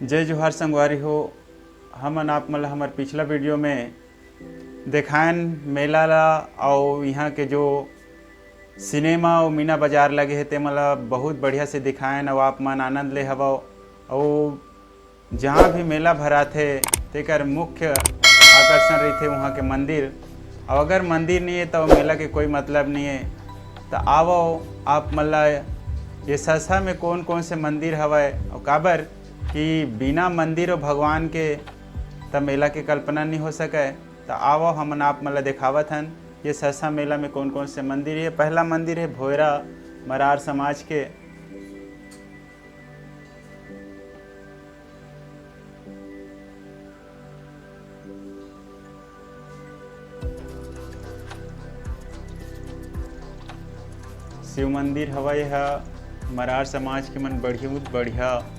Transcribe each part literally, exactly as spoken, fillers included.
जय जोहार संगवारी हो, हमन आप मन ल हमर पिछला वीडियो में देखायन मेला ला, अउ इहाँ के जो सिनेमा अउ मीना बाजार लगे हे, तेमन ला बहुत बढ़िया से दिखायन, अउ आप मन आनंद ले हवव। अउ जहाँ भी मेला भराथे, तेकर मुख्य आकर्षण रहिथे उहाँ के मंदिर। अउ अगर मंदिर नइ हे, त मेला के कोई मतलब नइ हे। त आवव, आप मन ला ये ससहा में कौन-कौन से मंदिर हवय, अउ काबर कि बिना मंदिर अउ भगवान के त मेला के कल्पना नइ हो सकय। त आवव, हमन आप मन ला देखावत हन, ये ससहा मेला में कौन-कौन से मंदिर हे। पहला मंदिर हे भोयरा मरार समाज के। शिव मंदिर हवय, एहा मरार समाज के मन बढ़िया, बहुत बढ़िया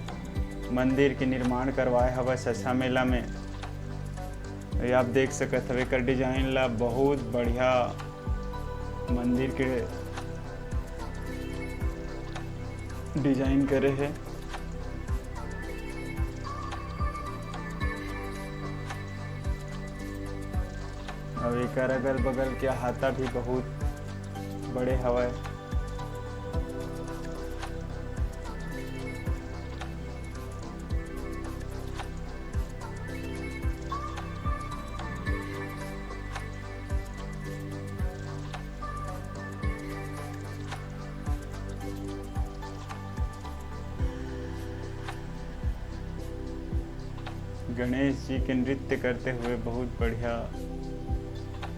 मंदिर के निर्माण करवाए हवय ससहा मेला में। ये आप देख सकत हव एकर design ला, बहुत बढ़िया मंदिर के design करे हे। अउ एकर अगल-बगल के अहाता भी बहुत बड़े हवय। गणेश जी के नृत्य करते हुए बहुत बढ़िया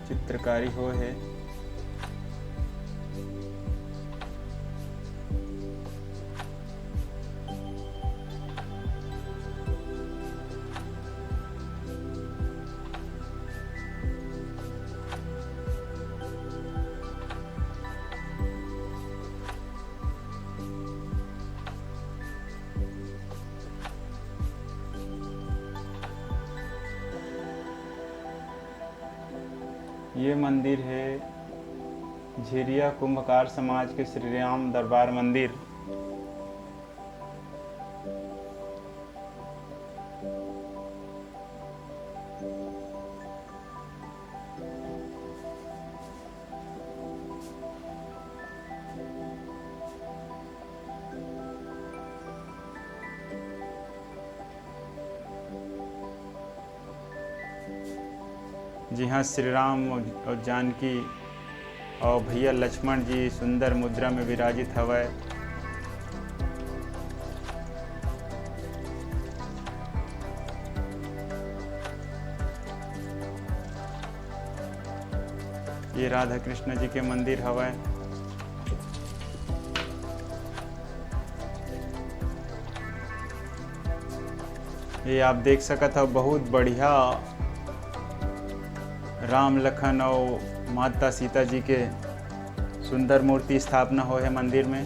चित्रकारी होय हे। ये मंदिर हे झिरिया कुंभकार समाज के श्री राम दरबार मंदिर। जिहां श्री राम अउ जानकी अउ भैया लक्ष्मण जी सुंदर मुद्रा में विराजित हवय। ये राधा कृष्ण जी के मंदिर हवय। ये आप देख सकत हव, बहुत बढ़िया राम लखन अउ माता सीता जी के सुंदर मूर्ति स्थापना होय हे मंदिर में।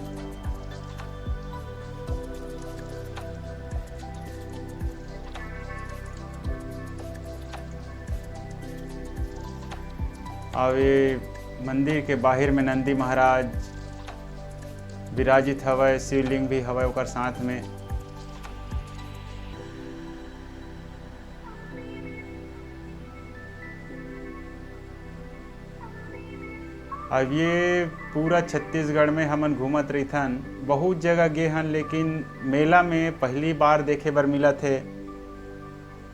अउ ये मंदिर के बाहिर में नंदी महाराज विराजित हवय, शिवलिंग भी हवय ओकर साथ में। अब ये पूरा छत्तीसगढ़ में हमन घूमत रहिथन, बहुत जगह गे हन, लेकिन मेला में पहली बार देखे बर मिलत हे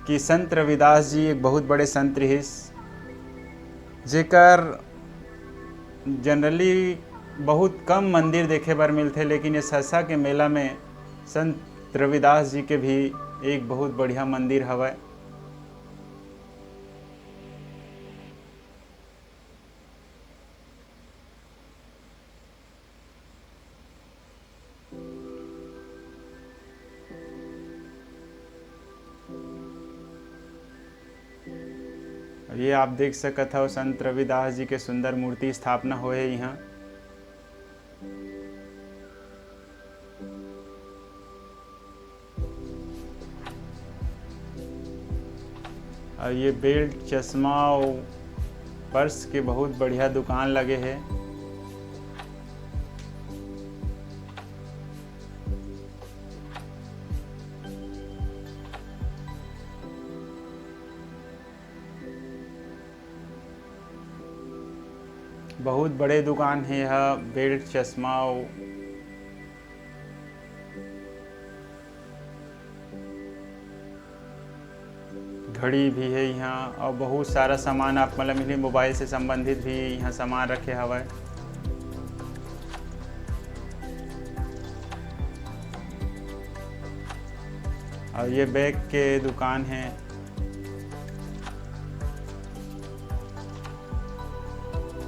कि संत रविदास जी एक बहुत बड़े संत रिहिस, जेकर generally बहुत कम मंदिर देखे बर मिलथे, लेकिन ये ससा के मेला में संत रविदास जी के भी एक बहुत बढ़िया मंदिर हवय। ये आप देख सकत हव, संत रविदास जी के सुंदर मूर्ति स्थापना होए हे इहाँ। अउ ये belt, चश्मा अउ purse के बहुत बढ़िया दुकान लगे हे। बहुत बड़े दुकान हे एहा, बेल्ट, चश्मा अउ घड़ी भी हे इहाँ, अउ बहुत सारा सामान आप मन ल मिलही। मोबाइल से संबंधित भी इहाँ सामान रखे हवय। अउ ये बैग के दुकान हे।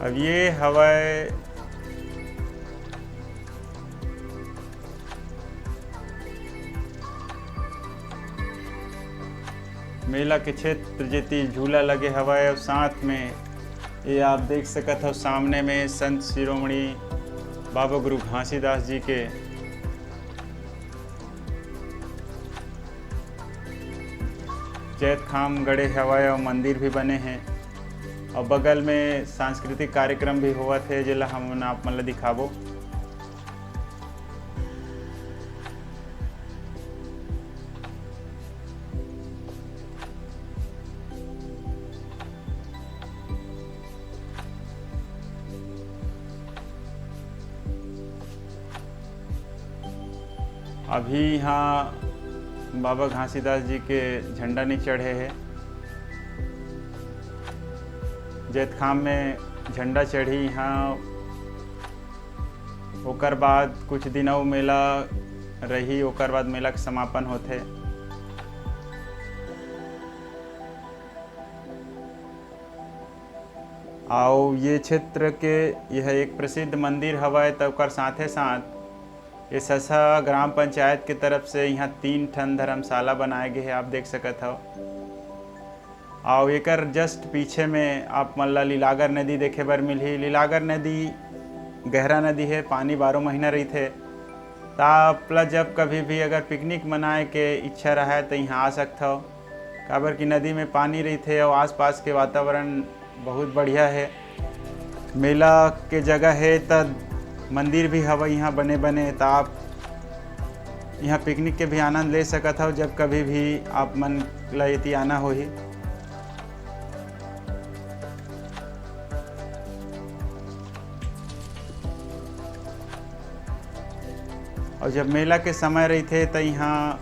अब ये हवय मेला के क्षेत्र, जेती झूला लगे हवय, अउ साथ में ये आप देख सकत हव, सामने में संत शिरोमणि बाबा गुरु घासीदास जी के जैतखाम गड़े हवय अउ मंदिर भी बने हे, अउ बगल में सांस्कृतिक कार्यक्रम भी होवत हे, जेला हमन आप मन ल दिखाबो। अभी इहाँ बाबा घासीदास जी के झंडा नइ चढ़े हे। जैतखाम में झंडा चढ़ही इहाँ, ओकर बाद कुछ दिन अउ मेला रही, ओकर बाद मेला के समापन होथे। अउ ये क्षेत्र के यह एक प्रसिद्ध मंदिर हवय, त ओकर साथे साथ ये ससा ग्राम पंचायत के तरफ से इहाँ तीन ठन धर्मशाला बनाए गे हे, आप देख सकत हव। अउ एकर just पीछे में आप मन ला लीलागर नदी देखे बर मिलही। लीलागर नदी गहरा नदी हे, पानी बारह महीना रहिथे। त आप ला जब कभी भी अगर picnic मनाए के इच्छा रहय, त इहाँ आ सकथव, काबर कि नदी में पानी रहिथे अउ आसपास के वातावरण बहुत बढ़िया हे। मेला के जगह हे, त मंदिर भी हवय इहाँ बने बने, त आप इहाँ picnic के भी आनंद ले सकत हव, जब कभी भी आप मन ला एती आना होही। अउ जब मेला के समय रहिथे, त इहाँ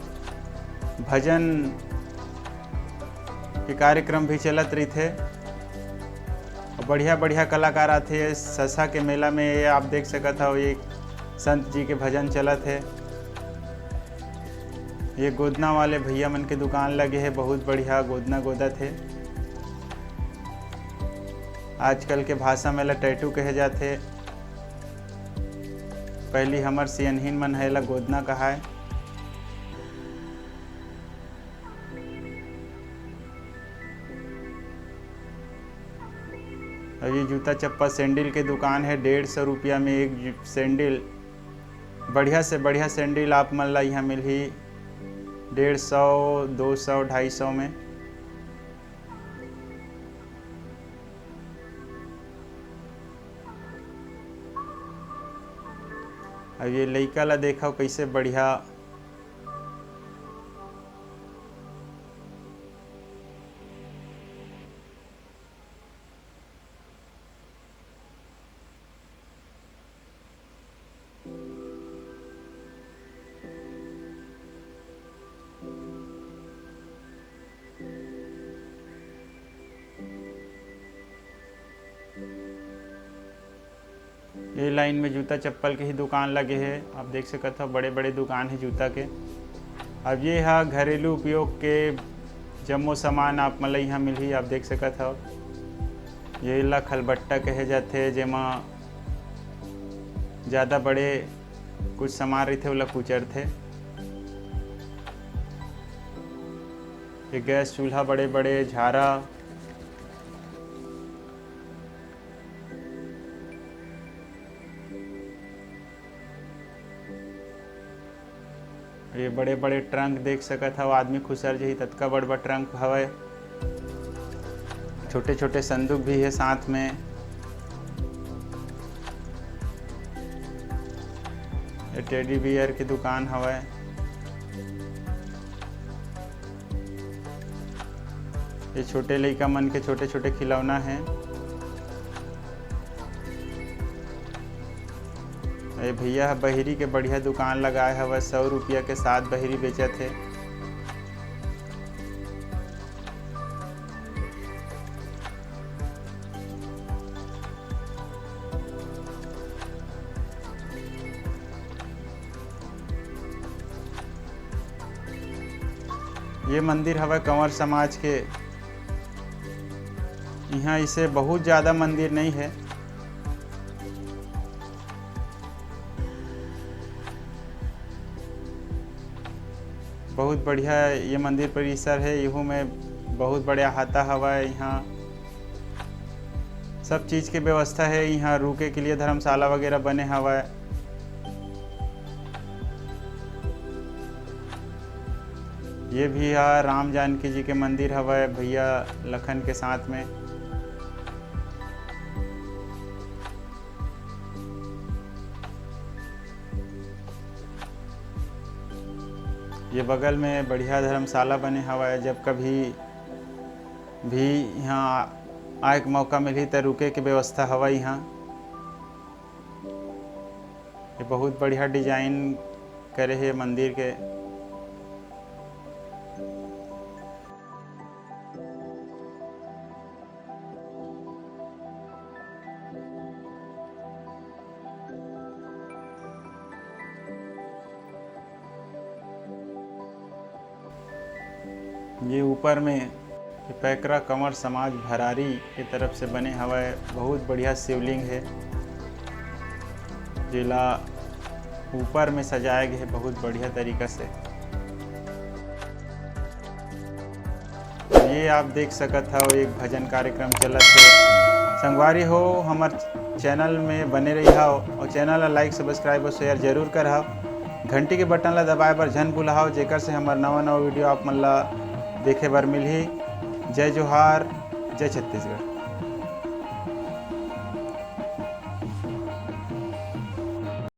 भजन के कार्यक्रम भी चलत रहिथे। अउ बढ़िया-बढ़िया कलाकार आथे ससा के मेला में। ये आप देख सकत हव, ये संत जी के भजन चलत हे। ये गोदना वाले भैया मन के दुकान लगे हे, बहुत बढ़िया गोदना गोदत हे। आजकल के भाषा में एला tattoo कहे जाथे। पहिली हमर सियनहीन मन ह एला गोदना कहाय। अउ ये जूता चप्पल सैंडल के दुकान हे, डेढ़ सौ रुपया में एक जू-, सैंडल, बढ़िया से बढ़िया सैंडल आप मन ला इहाँ मिलही डेढ़ सौ, दो सौ, ढाई सौ में। अब ये लइका ला देखव, कइसे बढ़िया। ये लाइन में जूता चप्पल के ही दुकान लगे हे। आप देख सकत हव, बड़े-बड़े दुकान हे जूता के। अब ये हा घरेलू उपयोग के जम्मो सामान आप मन ल इहाँ मिलही। आप देख सकत हव, ये ला खलबट्टा कहे जाथे, जेमा ज़्यादा बड़े कुछ सामान रहिथे, ओला कुचरथे। ये गैस चूल्हा, बड़े-बड़े झारा, ये बड़े-बड़े ट्रंक देख सकत हव, आदमी खुसर जही, ततका बड़-बड़ ट्रंक हवय। छोटे-छोटे संदूक भी हे साथ में। ये टेडी बियर के दुकान हवय। ये छोटे लइका मन के छोटे-छोटे खिलौना हे। ए भैया ह बहिरी के बढ़िया दुकान लगाए हवय, सौ रुपया के सात बहिरी बेचत हे। ये मंदिर हवय कंवर समाज के। इहाँ इसे बहुत ज्यादा मंदिर नहीं है। बहुत बढ़िया ये मंदिर परिसर है। इहू में बहुत बढ़िया हाता हवय। इहाँ सब चीज के व्यवस्था है। इहाँ रुके के लिए धर्मशाला वगैरह बने हवय। ये भी ह राम जानकी जी के मंदिर हवय, भैया लखन के साथ में। ये बगल में बढ़िया धर्मशाला बने हवय। जब कभी भी यहाँ आए के मौका मिलही, त रुके के व्यवस्था हवय यहाँ। ये बहुत बढ़िया design करे हे मंदिर के। ये ऊपर में ये पैकरा कंवर समाज भरारी के तरफ से बने हवय। बहुत बढ़िया शिवलिंग है, जेला ऊपर में सजाए गए बहुत बढ़िया तरीका से। ये आप देख सकत हव, एक भजन कार्यक्रम चलत है। संगवारी हो, हमर channel में बने रहिहा और channel ला like, subscribe और share जरूर करहा। घंटी के बटन ला दबाए बर झन भुलाहव, जेकर से हमर नवा नवा video आप मन ला देखे बर मिलही। जय जोहार, जय छत्तीसगढ़।